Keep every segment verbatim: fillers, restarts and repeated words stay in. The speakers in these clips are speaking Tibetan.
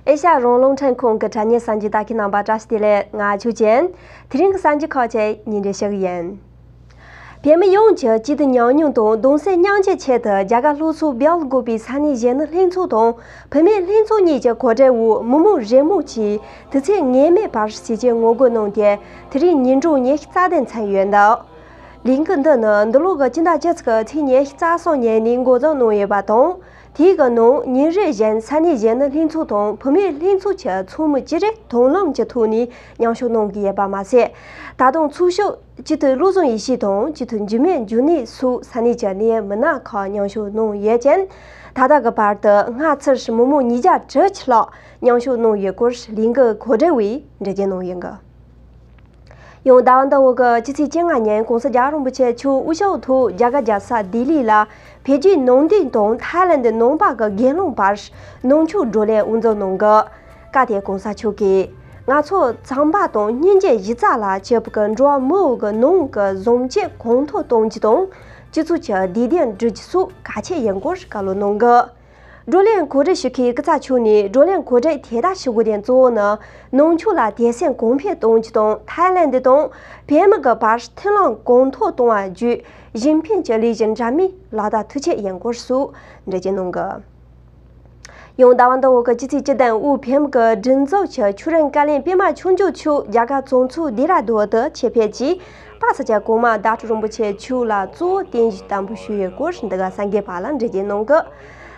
ཨེ་ཤ་ཡ་རང་དབང་རླུང་འཕྲིན་ཁང་གི་དྲ་བརྙན་གསར་འགྱུར་ལྟ་མཁན་རྣམ་པ་བཀྲ་ཤིས་བདེ་ལེགས། ང་ཆོས་ཅན། དེ་རིང་གི་གསར་འགྱུར་ཁག་ཅིག་སྙན་སྒྲོན་ཞུ་གི་ཡིན། བོད་མི་ཡོངས་ཀྱི་སྐྱིད་སྡུག་ཉམས་མྱོང་དང་གདུང་སེམས་མཉམ་སྐྱེད་ཆེད་དུ་རྒྱ་གར་ལྷོ་ཕྱོགས་བྷེལ་ཀོབ་པའི་ས་གནས་གཞོན་ནུ་ལྷན་ཚོགས་དང་བུད་མེད་ལྷན་ཚོགས་གཉིས་ཀྱི་གོ་སྒྲིག་འོག་མི་མང་རེ་མོས་ཀྱིས་དུས་ཚོད་ངེས་མེད་བར་ཟས་བཅད་ངོ་རྒོལ་གནང་སྟེ། དེ་རིང་ཉིན་གྲངས་ཉི་ཤུ་རྩ་བདུན་ཚར་ཡོད་འདུག་ལས་འགུལ་འདི་ནི་འདི་ལོ་གི་སྤྱི་ཟླ་བཅུ་གཅིག་གི་ཚེས་ཉི་ཤུ་རྩ་གསུམ་ཉིན་ནས་འགོ་འཛུགས་གནང་ཡོད་པ་དང་། དེའི་གི་ནང་ཉིན་རེ་བཞིན་ས་གནས་གཞོན་ནུ་ལྷན་ཚོགས་དང་བུད་མེད་ལྷན་ཚོགས་ཀྱི་ཚོགས་མི་བཅུ་རེ་མཐུན་ལམ་གྱི་ཐོག་ནས་མཉམ་ཞུགས་གནང་གི་ཡོད་པ་མ་ཟད། ད་དུང་ཚོགས་ཞུགས་སྤྱི་འཐུས་བློ་བཟང་ཡེ་ཤེས་དང་སྤྱི་འཐུས་འཇིགས་མེད་འབྱུང་གནས་སོགས་ས་གནས་ཀྱི་གནད་ཡོད་མི་སྣ་ཁག་མཉམ་ཞུགས་གནང་ཡོད་ཅིང་། ད་ལྟ་གི་བར་དུ་སྔ་ཕྱིར་མི་མང་ཉིས་བརྒྱ་དྲུག་ཅུ་ལྷག་མཉམ་ཞུགས་གནང་ཡོད་སྐོར་ལས་འགུལ་གོ་སྒྲིག་པས་འགྲེལ་བརྗོད་གནང་ཡོད་འདུག་ཡང་ཟླ་བ་འདི་འོག་གི་སྤྱི་ཚེས་བཅོ་ལྔ་ཉིན་གོང་ས་རྒྱལ་བ་རིན་པོ་ཆེ་མཆོག་དབུ་ཞྭ་ཐོག་རྒྱ་གར་རྒྱལ་ས་ལྡི་ལི་ལ་བོད་བརྒྱུད་ནང་བསྟན་དང་ཐའི་ལེན་ནང་པ་གི་དགེ་སློང་བར་ནང་ཆོས་བགྲོ་གླེང་དབུ་འཛུགས་གནང་གི། སྐབས་དེར་གོང་ས་མཆོག་གིས་ང་ཚོ་ཚངས་པ་དང་སྙིང་རྗེ་གཞི་རྩ་ལ་བཅས་པ་གི་འགྲོ་བ་མི་འོག་གི་ནང་གི་བཟང་སྤྱོད་གོང་མཐོར་གཏོང་རྒྱུ་དང་། སྤྱི་ཚོགས་ཀྱི་བདེ་དོན་སྒྲུབ་རྒྱུ་སོགས་གལ་ཆེ་ཡིན་སྐོར་བཀའ་སློབ་གནང་གི། བགྲོ་གླེང་གོ་སྒྲིག་ཞུ་མཁན་སྐུ་ཚབ་མཆོག་ནས་བགྲོ་གླེང་གོ་སྒྲིག་དེ་ལྟར་ཞུ་དགོས་དོན་གཙོ་བོ་ནི། ནང་ཆོས་ལ་དད་སེམས་གོང་འཕེལ་གཏོང་རྒྱུ་དང་ཐའི་ལེན་དང་བོད་མི་གི་བར་མཐུན་ལམ་གོང་མཐོར་གཏོང་བ་བརྒྱུད་གཞན་ཕན་གྱི་ལས་གཞི་འདྲ་མིན་ལག་བསྟར་མཐུད་ཆེད་ཡིན་སྐོར་སོགས་འགྲེལ་བརྗོད་གནང་གི། ཡང་ཟླ་བ་འདི་འོག་གི་སྤྱི་ཚེས་བཅུ་བདུན་དབུས་བོད་མི་གི་སྒྲིག་འཛུགས་ཀྱི་ཆོས་རིག་བཀའ་བློན་པད་མ་ཆོས་འབྱོར་མཆོག་རྒྱ་གར་བཙན་བྱོལ་ལྡི་ར་ལྡུན་དུ་ཆེད་ཕེབས་ཀྱིས་དཔལ་ས་སྐྱ་གོང་མ་ཟླ་སྒྲོན་རིན་པོ་ཆེ་མཆོག་ལ་གཙོ་བོ་བརྟེན་གཞི་བརྟན་པོ་ཞུས་ཡོད་སྐོར་འདི་ག་གསར་འགོད་པ་ལ་འགྲེལ་བརྗོད་གནང་གི།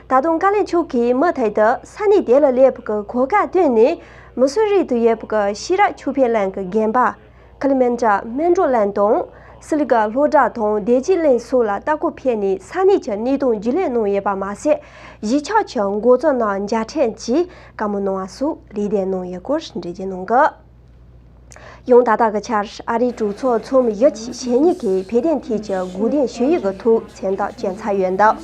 ད་དུང་བཀའ་བློན་མཆོག་གིས་མུ་མཐུད་དུ་ས་གནས་དེ་ལ་སླེབས་པའི་གོ་སྐབས་བཏོན་ནས་མི་སོ་རིགས་དུ་ཡོད་པའི་ཤེས་རབ་ཆོས་འཕེལ་གླིང་གི་དགོན་པ། ཁ་ལི་མན་ཏྲ་སྨིན་གྲོལ་གླིང་དང་། སི་ལི་ག་ལྷོ་བྲག་དང་བདེ་སྐྱིད་གླིང་སོགས་ལ་ལྟ་སྐོར་ཕེབས་ནས་ས་གནས་ཀྱི་གནས་སྟངས་རྒྱུས་ལོན་གནང་ཡོད་པ་མ་ཟད། གཞིས་ཆགས་ཀྱི་འགོ་གཙོ་རྣམས་མཇལ་འཕྲད་ཀྱིས་བཀའ་མོལ་གནང་བ་སོགས་ལེགས་བསྡད་གནང་ཡོད་སྐོར་འགྲེལ་བརྗོད་གནང་གི། ཡང་ད་ལྟ་གི་ཆར་ཨ་རིའི་གྲོས་ཚོགས་ཚོགས་མི་བཞི་བཅུ་ཞེ་གཉིས་ཀྱིས་བོད་དོན་ཐད་ཀྱི་དགོས་འདུན་ཞུ་ཡིག་གི་ཐོག་མཚན་རྟགས་བཅད་ཚར་ཡོད་འདུག་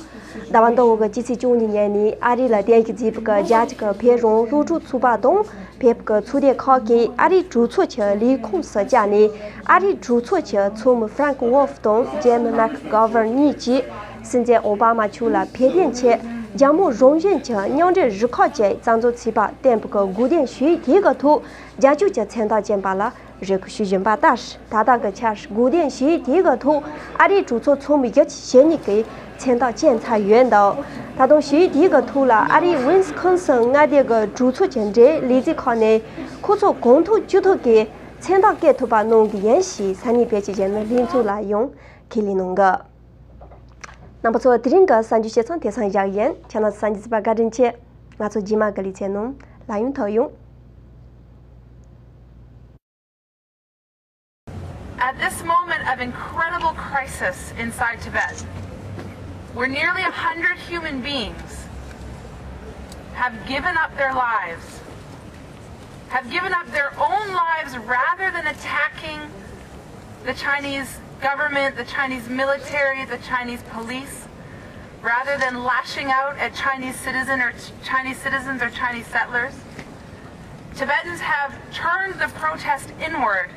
ཟླ་བ་འདི་འོག་གི་སྤྱི་ཚེས་བཅུ་གཉིས་ཉིན་ནས་ཨ་རི་ལ་རྟེན་གཞི་བྱས་པའི་རྒྱལ་སྤྱི་གི་བོད་རང་སློབ་ཕྲུག་ཚོགས་པ་དང་བོད་ཀྱི་ཚོགས་སྡེ་ཁག་གིས་ཨ་རིའི་གྲོས་ཚོགས་ཀྱི་ལས་ཁུངས་སུ་བཅར་ནས་ཨ་རིའི་གྲོས་ཚོགས་ཀྱི་ཚོགས་མི་ཧྥ་རེང་ཀི་ཝོལ་ཧྥ་དང་ཇེམ་མེག་གྷོ་ཝར་གཉིས་ཀྱིས་སྲིད་འཛིན་ཨོ་བྷ་མ་མཆོག་ལ་བོད་དོན་ཆེད་རྒྱལ་མོ་རང་བཞིན་གྱི་མཉམ་འབྲེལ་རུ་ཁག་ཅིག་རྩ་འཛུགས་བྱས་པ་བསྟན་པའི་དགོས་འདུན་ཞུ་ཡིག་དེ་གི་ཐོག་རྒྱབ་སྐྱོར་གྱི་མཚན་རྟགས་བཅད་པ་ལ། རེ་སྐུལ་ཞུ་བཞིན་པ་ལྟར། ད་ལྟ་གི་ཆར་དགོས་འདུན་ཞུ་ཡིག་དེ་གི་ཐོག་ཨ་རིའི་གྲོས་ཚོགས་ཚོགས་མི་བཞི་བཅུ་ཞེ་གཉིས་ཀྱིས་མཚན་རྟགས་བཅད་ཚར་ཡོད་འདུག་ད་དུང་ཞུ་ཡིག་དེ་གི་ཐོག་ལ་ཨ་རིའི་ཝིན་སི་ཁོན་སིན་མངའ་སྡེ་གི་གྲོས་ཚོགས་ཀྱི་འབྲེལ་ལས་འཛིན་ཁང་ནས་ཁོ་ཚོ་གང་ཐུབ་ཅི་ཐུབ་ཀྱིས་མཚན་རྟགས་བཀལ་ཐུབ་པ་གནང་གི་ཡིན་ཞེས་ས་གནས་བོད་ཀྱི་གཞོན་ནུ་ལྷན་ཚོགས་ལ་ཡང་ཁས་ལེན་གནང་གི། རྣམ་པ་ཚོ། དེ་རིང་གི་གསར་འགྱུར་བཤད་ཚང་དེ་སང་བཞག་ཡིན། ཁྱེད་རྣམ་ཚོ་གསར་འགྱུར་གཟིགས་པར་བཀའ་དྲིན་ཆེ། ང་ཚོ་རྗེས་མ་གི་ལེ་ཚན་ནང་ལ་ཡང་ཐུག་ཡོང་། At this moment of incredible crisis inside Tibet, where nearly a hundred human beings have given up their lives, have given up their own lives rather than attacking the Chinese government, the Chinese military, the Chinese police, rather than lashing out at Chinese citizen or Chinese citizens or Chinese settlers. Tibetans have turned the protest inward